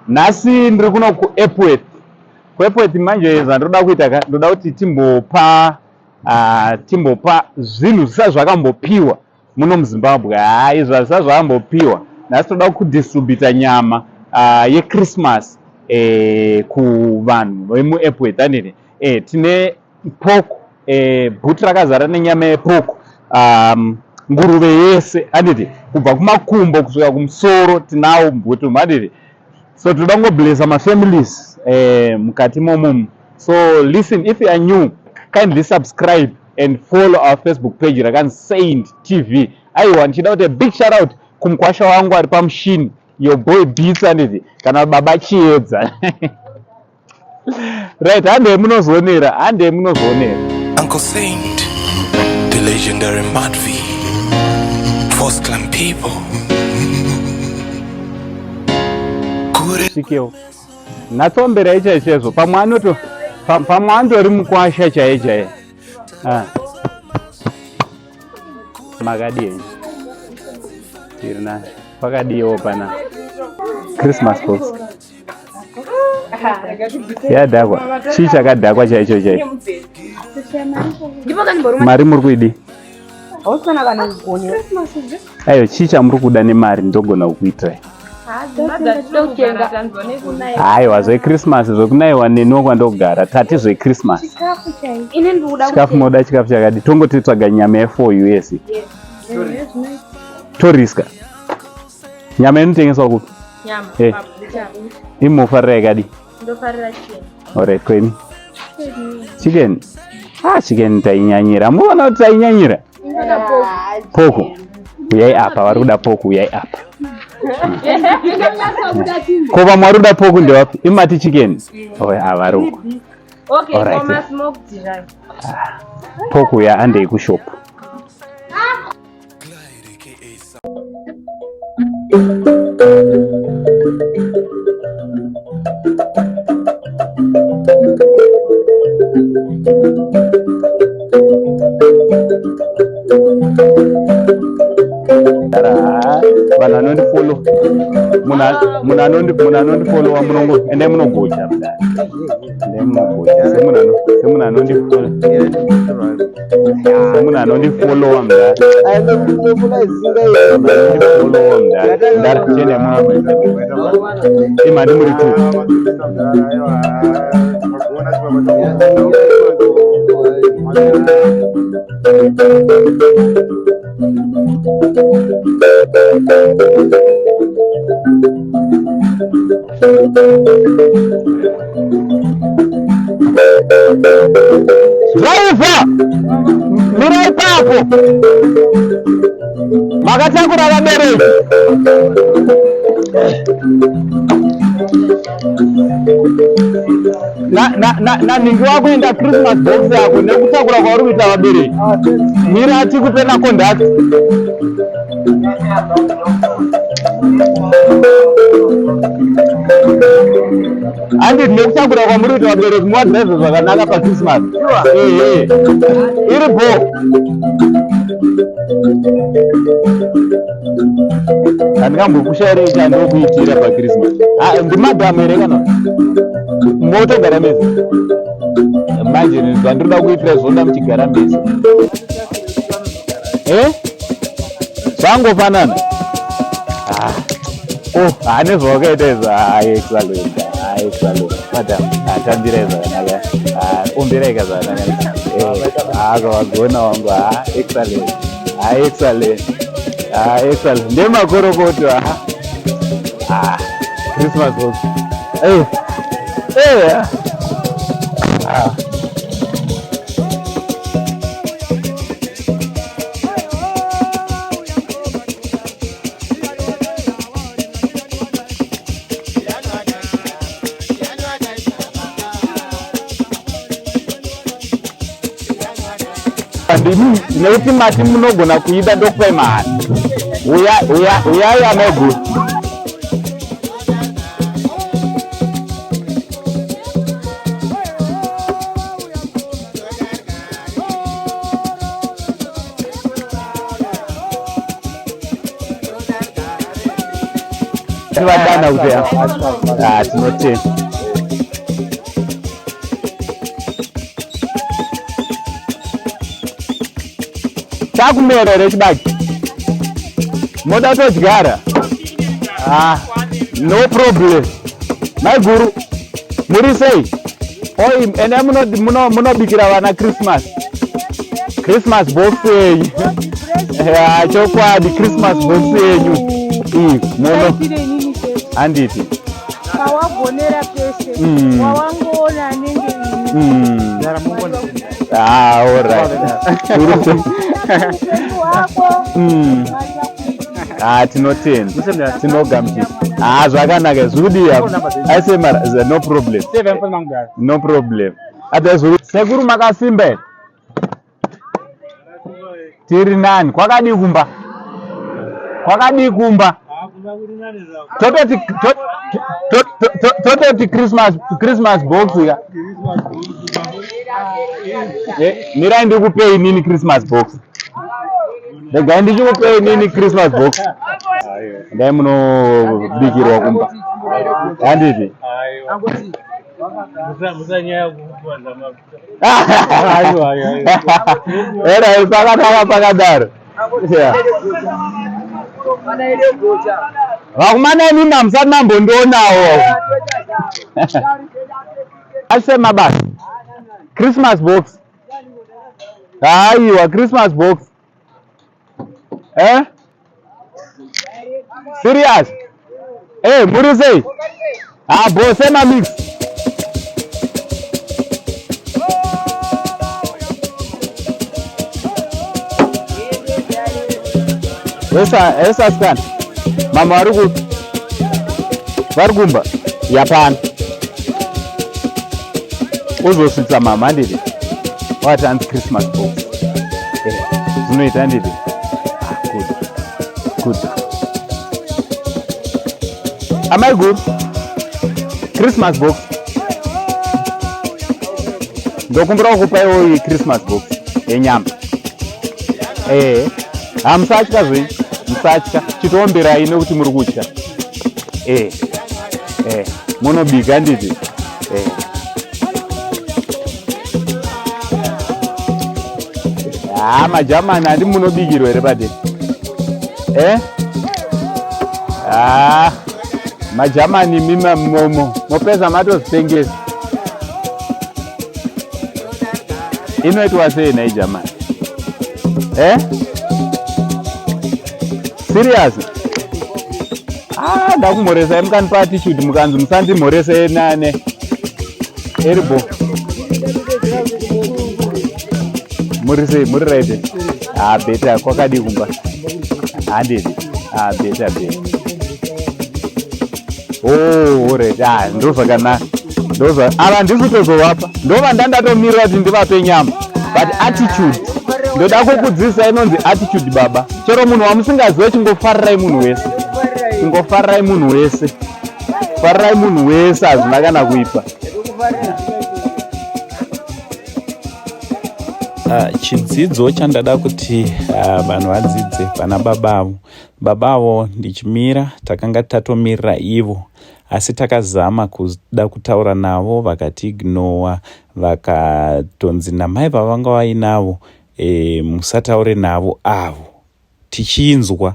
Nhasi ndiri kuno kuEpworth. KuEpworth manje zvandiroda kuita ka ndoda kuti timbopa timbopa zvinhu zvisati zvakambopiwa muno muZimbabwe. Haa izvi hazvisati zvakambopiwa. Nhasi toda kudistributa nyama yeChristmas kuvanhu vemuEpworth handiti? Tine pork, boot rakazara nenyama yepork, nguruve yese handiti, kubva kumakumbo kusvika kumusoro tinawo muboot umu handiti. So tinoda kungoblessa mafamilies mukati momumu. So listen, if you are new, kindly subscribe and follow our Facebook page rakanzi Saint TV. Aiwa, ndichida kuti a big shout out kumukwasha wangu ari pamushini, your boy Beats handiti, kana baba Chiedza. Right, hande munozionera, hande munozionera. Uncle Saint, the legendary Madvi, Force Clan people. Kure Svikewo natsombera chaizvo, pamwe anoto pamwe andori mukwasha chaiye chaiye. Ah. Makadii? Tiri nani? Pakadiwo pana Christmas box yadhakwa. Chii chakadhakwa chaicho chaicho? Mari muri kuidii? Aiwa, chii chamuri kuda nemari? Ndogona kukuitirai. Aiwa, zveChristmas zvekunaiwa neniwo kwandogara tati zveChristmas. Chikafu moda chikafu chakadi? Tongoti tsvaga nyama ye4 US, toriska nyama inotengeswa kupi? Imofarira yakadi? Alright, kweni chicken. Ah, chicken tainyanyira. Muona kuti tainyanyira pork. Uyai apa, vari kuda pork, uyai apa. Ko vamwe vari kuda pork ndevapi? Imati chicken. Oh, vari uko. Alright. Pork uya, andei kushop. Clyde aka Vanhu vanondifollow, munhu anondifollowa, munongo endai munogocha kudai, endai munogocha semunhu anondifollow, semunhu anondifollowa mudare, anondifollowa mudare. Ndari chiendai munogocha imhandi muri tu. Driver, mira ipapo, makatakura vabereki. Nanhingi wako enda Christmas box yako nekutakura kwauri kuita vabereki. Mira tikupe naconduct. Handiti nekutakura kwamuri kuita vabereki, muwadhiraivhe zvakanaka paChristmas. Ehe, iri bo. Handingambokushairei chandokuitira paChristmas. Ah, ndimadhamu here kana motogara mese? Manje zvandinoda kuitira zvoda muchigara mese. Eh, zvangofanana. Ah. Oh, hane zvawakaita izvo. Ah, excellent. Ah, excellent. Madam, ah, tambirai zvakanaka. Ah, omberai ka zvakanaka. Eh, ah, kawagona wangu. Ah, excellent. Ah, excellent. Ah, excellent. Ndemakorokoto. Ah. Ah, Christmas box. Eh. Eh. Ah. Ndini nekuti mati munogona kuida, ndokupai mahara. Uyai amaiguru. Tivadana kuti ah, tinotenda. Chakumera here chibage? Moda kutodyara? Ah, no problem. Maiguru, muri sei? Oi, ende munobikira vana Christmas. Christmas box yenyu. Ya, chokwadi Christmas box yenyu. Iyi, muno. Handiti. Pawagonera pese. Wawangoona anenge ini. Ah, all right. Ah, tinotenda. Tinogamuchira. Ah, zvakanaka zviri apa. Aise mara, no problem. No problem. Ata zviri sekuru makasimba here? Tiri nani? Kwakadii kumba? Kwakadii kumba? Tototi tototi Christmas Christmas box ya. Eh, mirai ndikupei inini Christmas box. Regai ndichikupei inini Christmas box. Ndai munobikirwa kumba. Handiti? Era pakanaka pakadaro. Vakomana imi mamusati mambondionawo. Ase mabasa. Christmas box. Haiwa Christmas box. Eh? Serious? Eh, muri sei? Ah, bo sema mix. Esa, esa scan. Mama vari ku vari kumba yapana. Uzosvitsa mama handiti? Wati hanzi Christmas box. Eh, zvinoita handiti? Ah, good. Good. Amai guru. Christmas box. Ndokumbira kukupa iwoyi Christmas box yenyama. Eh. Ha musatya zvenyu. Musatya. Chitoomberai nekuti muri kutya. Eh. Eh. Munobika handiti? Eh. Ah, majamani handi munobikirwa here padeni? Eh? Ah, majamani mima momo mopedza matozvitengesa. Inoitwa sei nhai jamani? Eh? Serious? Ah, ndakumhoresai mukandipa attitude mukanzi musandimhorese nane. Eribo. Muri sei? Muri right? Ah, better. Kwakadii kumba? Handidi. Ah, better better. Oh, alright. Ah, ndozvakanaka. Ndozva. Ava ndisi kutozovapa. Ndova ndandatomirira kuti ndivape nyama. But attitude. Ndoda kukudzidzisa inonzi attitude baba. Chero munhu wamusingazive chingofarirai munhu wese. Chingofarirai munhu wese. Farirai munhu wese hazvina kana kuipa. Chidzidzo chandada kuti vanhu vadzidze pana baba avo. Baba avo ndichimira takanga tatomirira ivo asi takazama kuda kutaura navo vakatiignowa vakatonzi namai vavanga vainavo e, musataure navo avo tichinzwa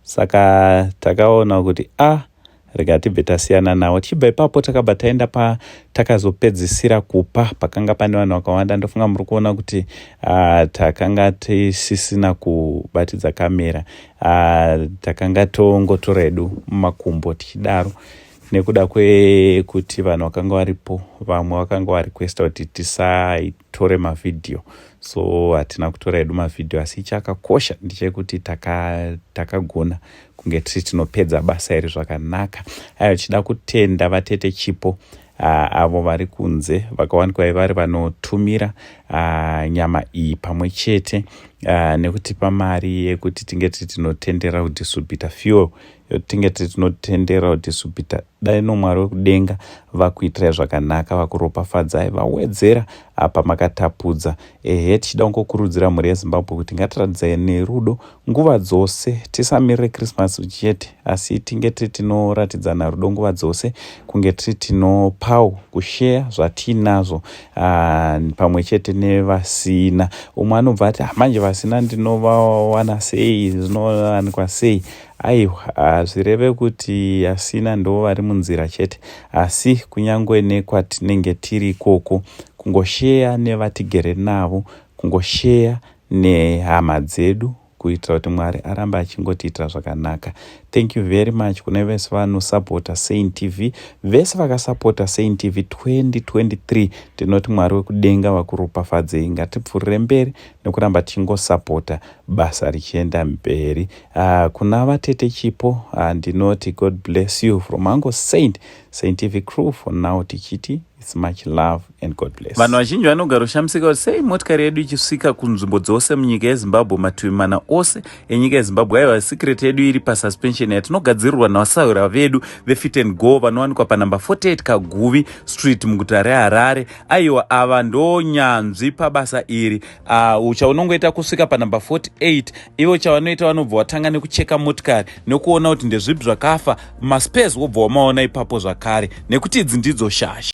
saka takaona kuti a ah, rega tibve tasiyana navo tichibva ipapo takabva taenda pa takazopedzisira kupa pakanga pane vanhu vakawanda ndofunga muri kuona kuti uh, takanga tisisina kubatidza kamera uh, takanga tongotora hedu mumakumbo tichidaro nekuda kwekuti vanhu vakanga varipo vamwe vakanga varequesta kuti tore mavhidhiyo so hatina kutora hedu mavhidhiyo asi chakakosha ndechekuti takagona taka kunge tiri tinopedza basa iri zvakanaka ayo tichida kutenda vatete chipo avo vari kunze vakawanikwa vari vanotumira nyama iyi pamwe chete nekutipa mari yekuti tinge tiri tinotendera kudistribute fuel, tinge tiri tinotendera kudistribute. Dai noMwari wekudenga vakuitirai zvakanaka, vakuropafadzai, vawedzera apa makatapudza. Ehe, tichida kungokurudzira mhuri yeZimbabwe kuti ngatiratidzai nerudo nguva dzose, tisamirire Christmas chete, asi tinge tiri tinoratidzana rudo nguva dzose, kunge tiri tinopawo kusheya zvatiinazvo pamwe chete nevasina. Umwe anobva ati, ah, manje vasina ndinovawana sei? Zvinowanikwa sei? Aiwa, hazvireve kuti asina ndo vari munzira chete, asi kunyange nekwatinenge tiri ikoko, kungosheya nevatigere navo, kungosheya nehama dzedu, kuitira kuti Mwari arambe achingotiitira zvakanaka. Thank you very much kune vese vanosapota Saint TV, vese vakasapota Saint TV 2023. Ndinoti Mwari wekudenga vakuropafadzei. Ngatipfuurire mberi nekuramba tichingosapota basa richienda mberi. Kuna vatete Chipo, ndinoti God bless you from Uncle Saint, Saint TV crew. For now tichiti it's much love and God bless. Vanhu vazhinji vanogara kushamisika kuti sei motikari yedu ichisvika kunzvimbo dzose munyika yeZimbabwe, mativi mana ose enyika yeZimbabwe. Aiwa, secret yedu iri pasuspension yatinogadzirirwa navasahwira vedu veFit and Go, vanowanikwa panumber 48 Kaguvi Street muguta reHarare. Aiwa, ava ndo nyanzvi pabasa iri. Chaunongoita kusvika panumber 48, ivo chavanoita vanobva watanga nekucheka motikari nekuona kuti ndezvipi zvakafa, maspares wobva wamaona ipapo zvakare, nekuti idzi ndidzo shasha.